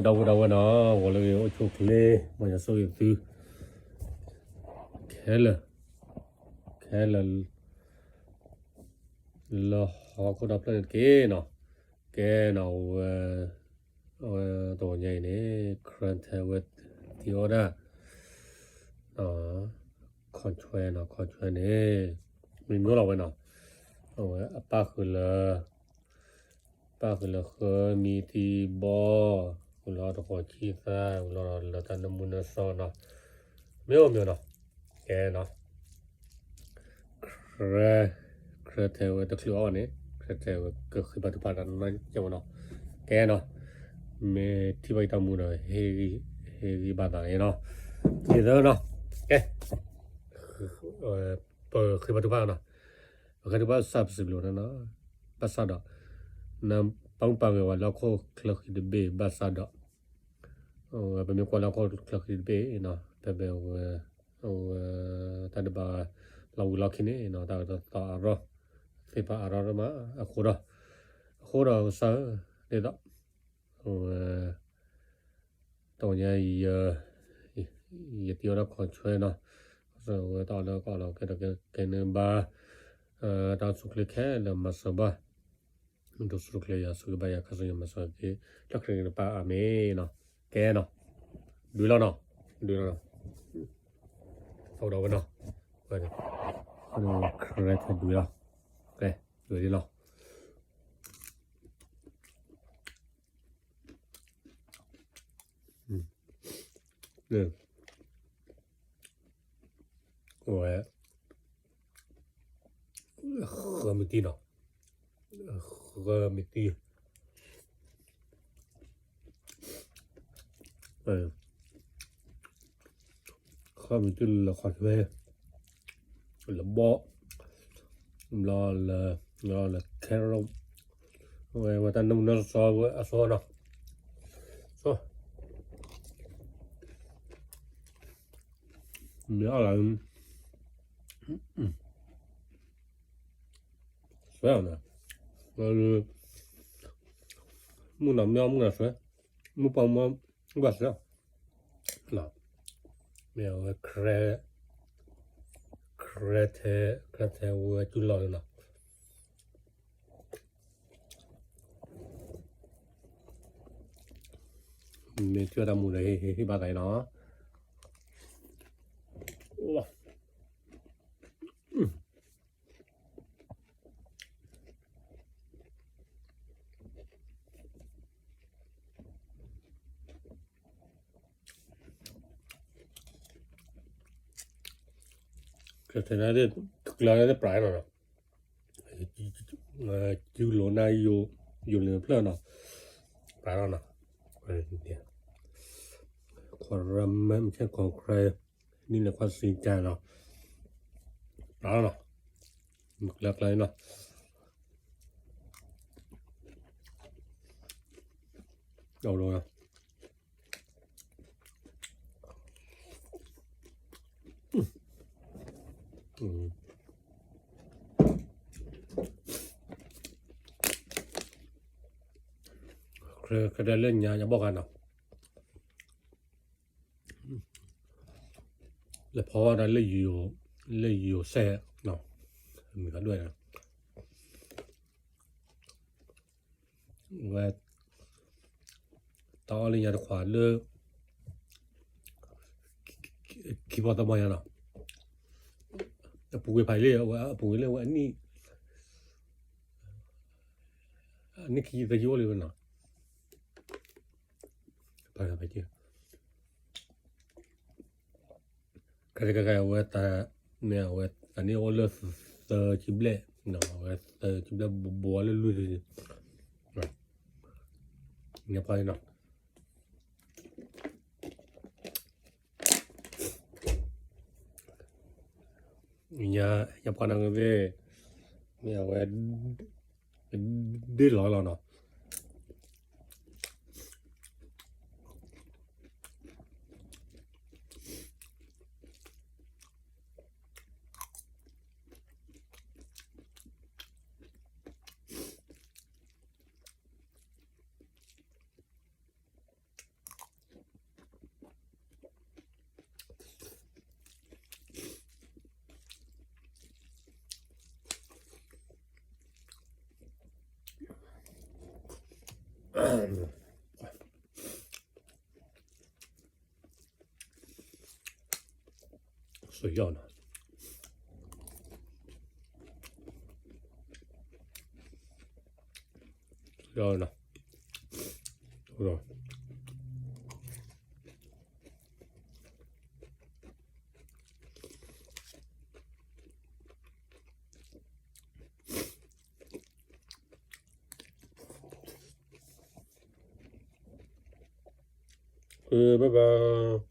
ဒီပုၢ်ဒီဝဲၢ်နီၤ, ဂီၤလၢအဂ့ၤ အိၣ်ဆူၣ်အိၣ်ချ့ မ်ယွၤဆိၣ်ဂ့ၤသု ခဲလၢာ်, ခဲလၢာ် လၢဟီၣ်ခိၣ်ဒီဖျၢၣ်န့ၣ်တက့ၢ်နီၤ. ကဲနီၤ ဝဲ အဝဲတဂီၤညါအံၤန့ၣ် ခရၢၣ်ထဲဝဲသံအီၣ်ဒၣ် ခီၣ်ဆွဲနီၤ, ခီၣ်ဆွဲန့ၣ် မ့ၢ်မ့ၢ်လီၤဝဲနီၤ, အဝဲအပၣ်ဃုာ်လၢ ပၣ်ဃုာ်လၢဃၢမံၤတံဘီ, ဃုာ်လီၤတဃီၤဆံသၣ်, ဃုာ်လီၤလၢတၢ်နၢမူနၢဆှီနီၤ, မ့ၢ်အိၣ်မ့ၢ်နီၤ, ကဲနီၤ ခရၢၣ်ထဲဝဲတချုးအီၣ်န့ၣ် ခရၢၣ်ထဲဝဲကဃ့ဘါထုကဖၣ်တၢ်နီၢ်ကဲဝဲနီၤ, ကဲနီၤ, မ့ၢ်ထံၣ်ဘၣ်ယတၢ်မူဒီး ဟ့ၣ်ဂံၢ်ဘါသးန့ၣ်နီၤ, ယသၢနီၤ, ကဲ ပဃ့ဘါထုကဖၣ်နီၤ, ပဃ့ထုကဖၣ်စၢ်ပစံးဘျုးနီၤ, ဘၣ်ဆၣ်ဒီး နပာ်မူပာ်ဂဲၤဝဲလၢဟီၣ်ခိၣ်ချၢဃံးတဘ့ၣ် ဘၣ်ဆၣ်ဒီး ပမ့ၢ်ကွၢ်လၢဟီၣ်ခိၣ်ချၢဃံးတဘ့ၣ်နီၤ, ဖဲဖဲဝဲ အဝဲ တၢ်ဒုးဘၣ်လီၤဝံၤလီၣ်ခံန့ၣ်နီၤ, တၢ်အၢတၢ်သီအါထီၣ် သ့ၣ်ဖးအါထီၣ်မးအဃိဒီး, အဃိဒီးကစၢ်ဧၢ, ဒ်သိး အဝဲ တဂီၤညါအံၤ ယတံၤအီၣ်ဒၣ်ခီၣ်ဆွဲနီၤ, ကစၢ်ဧၢ ဝဲတၢ်အီၣ်လၢကီၢ်လီၤကဲဒီးကဲန့ၢ်ဘၣ် တၢ်အိၣ်ဆူၣ်အိၣ်ချ့ခဲလၢာ်မၤစၢၤဘၣ်, ဒိးဆူၣ်ဒိးချ့ယွၤဆိၣ်ဂ့ၤဘၣ်ယၤ ခါဆူညါမၤစၢၤက့ၤ လၢခရံာ်က့ၤနပၢ်အၤမ့ၣ်နီၤ, ကဲနီၤ, ဒုးလီၤနီၤ, ဒုးလီၤနီၤ, အိၣ်ဒီးဝဲနီၤ, ဝဲ ခရၢၣ်ထဲဒုးလီၤ, ကဲ ဒုးလီၤ ဝဲ ဃၢမံၤတံနီၤ, ဃၢမံၤတံ, ဃၢမံၤတံလၢခီၣ်ဆွဲ လၢဘီ, ဘျီလၢ ဘျီလၢ carrot, ဝဲ ဝဲတၢ်နၢမူနၢဆှီဝဲအစီနီၤ, စီ မ့ၢ်အီၣ်လၢ ဆွဲအီၤနီၤ, မုၢ်နီၤမ့ၢ်အီၣ်မုၢ်နီၤဆွဲ, မုၢ်ပှၢ်မုၢ်ဘၣ်ဆွဲအီၤ, မ့ၢ်အဝဲ ခရၢၣ်ထဲ ခရၢၣ်ထဲဝဲတူၢ်လီၤလီၤနီၤ, မ့ၢ်ထံၣ်ဘၣ်တၢ်မူဒီး ဟ့ၣ်ဘၣ်သးအံၤနီၤ. ကဲ တကျါန့ၣ် ပြးနီၤ, ကၠူလိာ်နၢ်ယိာ်လၢဖျၢၣ်နီၤ, ပြးနီၤ, ခွါရမၢ် မ့ၢ်ဆဲ ခွါရ နံၣ်လၢခွါစံကၤနီၤ, ပြးနီၤ, ကျါကျါနီၤ, အဝဲ ကဲ လၢညါယဘီၣ်ဂၤနီၤ, လဲၤဖီဝဲဒၣ်လၢယိၤ, လၢယိၤစဲးနီၤ, မ့ၢ်ကဒွဲၣ်နီၤ, ဝဲ တၢ်အီၣ်လၢညါတခွးလၢ ခံဘီသၢဘီညါနီၤ, အပူၤကွံာ်ဖးလံ, အပူၤကွံာ်လၢဝဲအနံၣ်, အနံၣ်ခံဆံသၢဆံအိၣ်လံဝဲနီၤ, ဖးဖး ကဲကဲကဲ အဝဲတၢ်, မ့ၢ်အဝဲတၢ်န့ၣ်အိၣ်လၢသၢဆံဘျဲၣ်, အဝဲသၢဆံဘျဲၣ် ဘိးဘိးလၢလွံၢ်ဆံ, ညါပှၢ်လံနီၤ, ညါပှၢ်နီၤကသ့ၣ်, မ့ၢ်အဝဲ ဒ့ၣ်လီၤလီၤနီၤ. สุดยอดนะ สุดยอดนะ เออ บ๊ายบาย